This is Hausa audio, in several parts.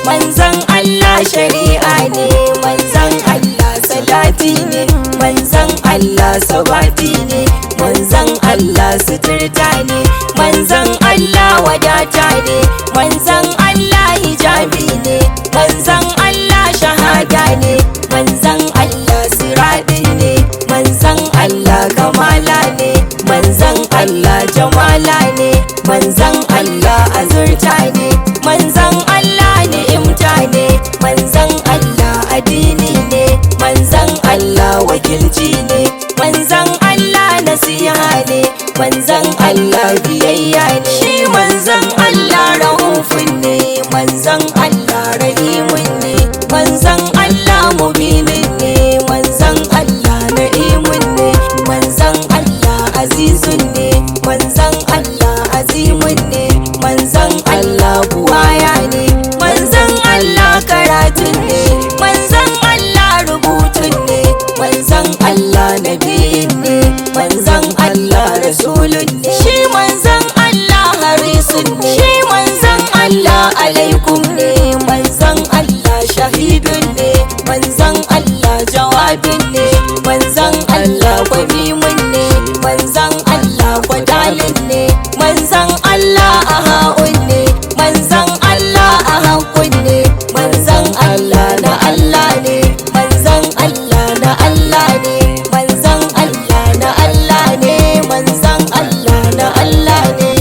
Manzan Allah shari'a ne, manzan Allah salati ne, manzan Allah sabati ne, manzan Allah suturta ne, manzan Allah wadata ne, manzan Allah hijabi ne, manzan Allah shahada ne, manzan Allah siradi ne, manzan Allah kamala ne, manzan Allah jamala ne, manzan Allah azurta ne, manzan Allah ni'imta ne, manzan Allah addini ne, manzan Allah wakilci ne, manzan Allah nasiha ne, manzan Allah biyayya ne. Shi manzan Allah rahufun ne, manzan Allah rahimun ne, manzan Allah mubinin ne, manzan Allah na'imun ne, manzan Allah azizun ne, manzan Allah azimun ne, manzan Allah buwaya ne, manzan Allah karatun ne, manzan Allah rubutun ne, manzan Allah nabiyin ne, manzan Allah rasulun ne. Shi manzan Allah harisun ne, shi manzan Allah alaikum ne, manzan Allah shahidun ne, manzan Allah jawabin ne, manzan Allah kwamimun ne, manzan Allah kwadalin ne, manzan Allah aha'un ne, manzan Allah ahakun ne, manzan Allah na Allah ne, manzan Allah na Allah ne, manzan Allah na Allah ne, manzan Allah na Allah ne.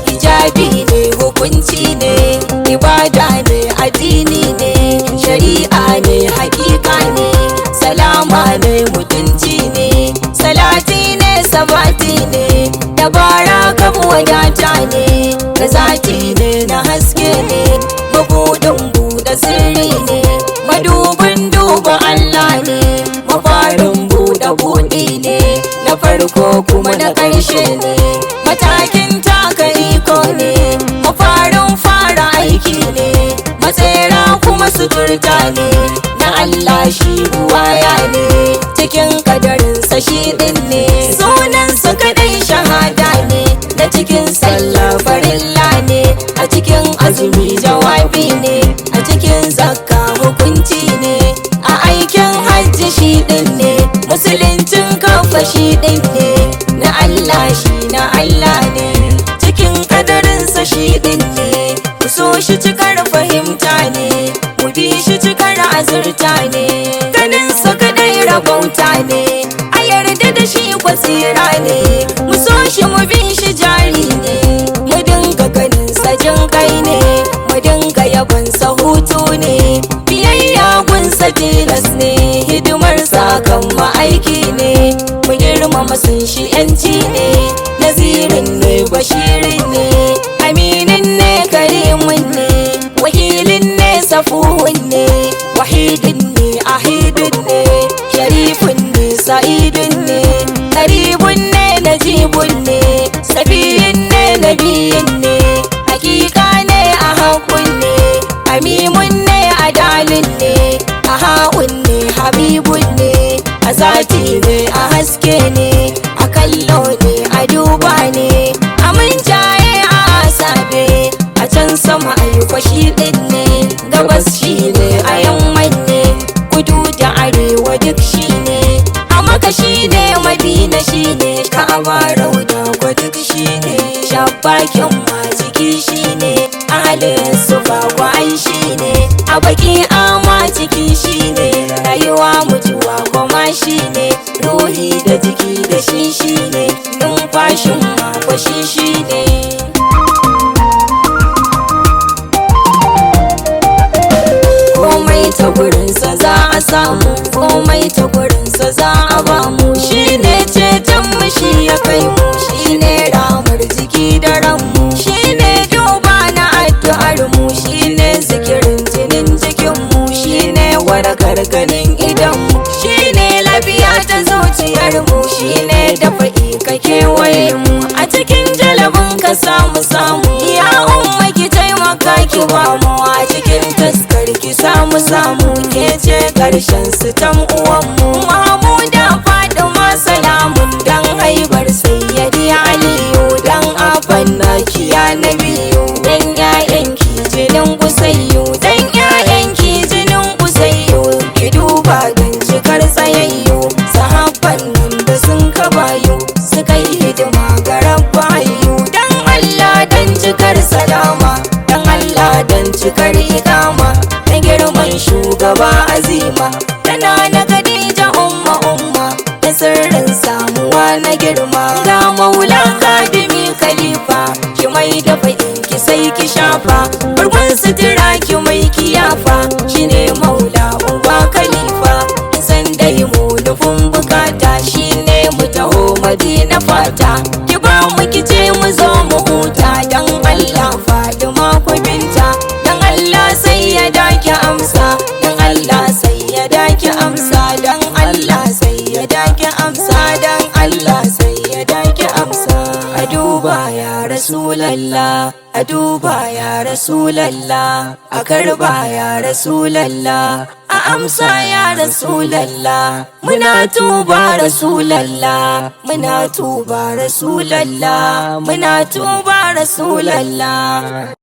Hijabi ne, hukunci ne, ibada ne, addini ne, shari'a ne, hakika ne, salama ne, mutunci ne, salati ne, sabati ne, dabara kam wadata ne, da zati ne, na haske ne, mabudin buɗe sirri ne, madubin duba Allah ne, mafarin buɗe buɗi ne, na farko kuma na ƙarshe ne, matakin taka iko ne, mafarin fara aiki ne, matsera kuma suturta ne, na Allah shi buwaya ne, cikin kadarinsa shi din ne, sunansa kadai shahada ne, na cikin sallah farilla ne, a cikin azumi jawabi ne, a cikin zakka hukunci ne, a aikin hajji shi din ne, musuluncin kafa shi din ne, na Allah shi na Allah ne, cikin kadarinsa shi din ne, ku so shi cikar fahimta ne, mu bi shi cikar azurta ne, ganinsa kadai rabauta ne, a yarda da shi kwasira ne, mu so shi mu bi shi jari ne, mu dinga ganinsa jin kai ne, mu dinga yabonsa hutu ne, biyayya gunsa tilas ne, hidimar kan ma'aiki ne, mu girmama sun shi yanci ne, nazirin ne, bashirin ne, aminin ne, karimin ne, wakilin ne, safuhun ne, wahidin ne, ahidun ne, sharifun ne, sa'idun ne, karibun ne, najibun ne, safiyin ne, nabiyin ne, hakika ne, a hakun ne, amimun ne, adalin ne, a ha'un ne, habibun ne, a zati ne, a haske ne, a kallo ne, a duba ne, a munjaye, a asabe, a can sama a shi din ne, gabas shi ne, a yamman ne, kudu da arewa duk shi ne, a maka shi ne, madina shi ne, ka'aba rauda ko duk shi ne, shabakin ma jiki shi ne, ahalin su ba ai shi ne, a baki ama ciki shi ne, rayuwa mutuwa kuma shi ne, ruhi da jiki da shi shi ne, numfashin ma ko shi shi ne. Komai ta gurinsa za a samu, komai ta gurinsa za a bamu, shi ne ceton mu, shi ya kai mu, shi ne ramar jiki da ranmu, shi ne duba na addu'ar mu, shi ne zikirin jinin jikin mu, shi ne warakar ganin idan mu, shi ne lafiya ta zuciyar mu, shi ne dafa'i ka kewaye mu, a cikin jalabin ka samu samu, ya umma ki taimaka ki ba mu, a cikin taskar ki samu samu, ke ce karshen su tan uwan mu, Mahmuda Fatima salamun, dan haibar Sayyidi Aliyu, dan afa Rasulallah, a duba ya Rasulallah, a karba ya Rasulallah, a amsa ya Rasulallah. Muna tuba Rasulallah, muna tuba Rasulallah, muna tuba Rasulallah.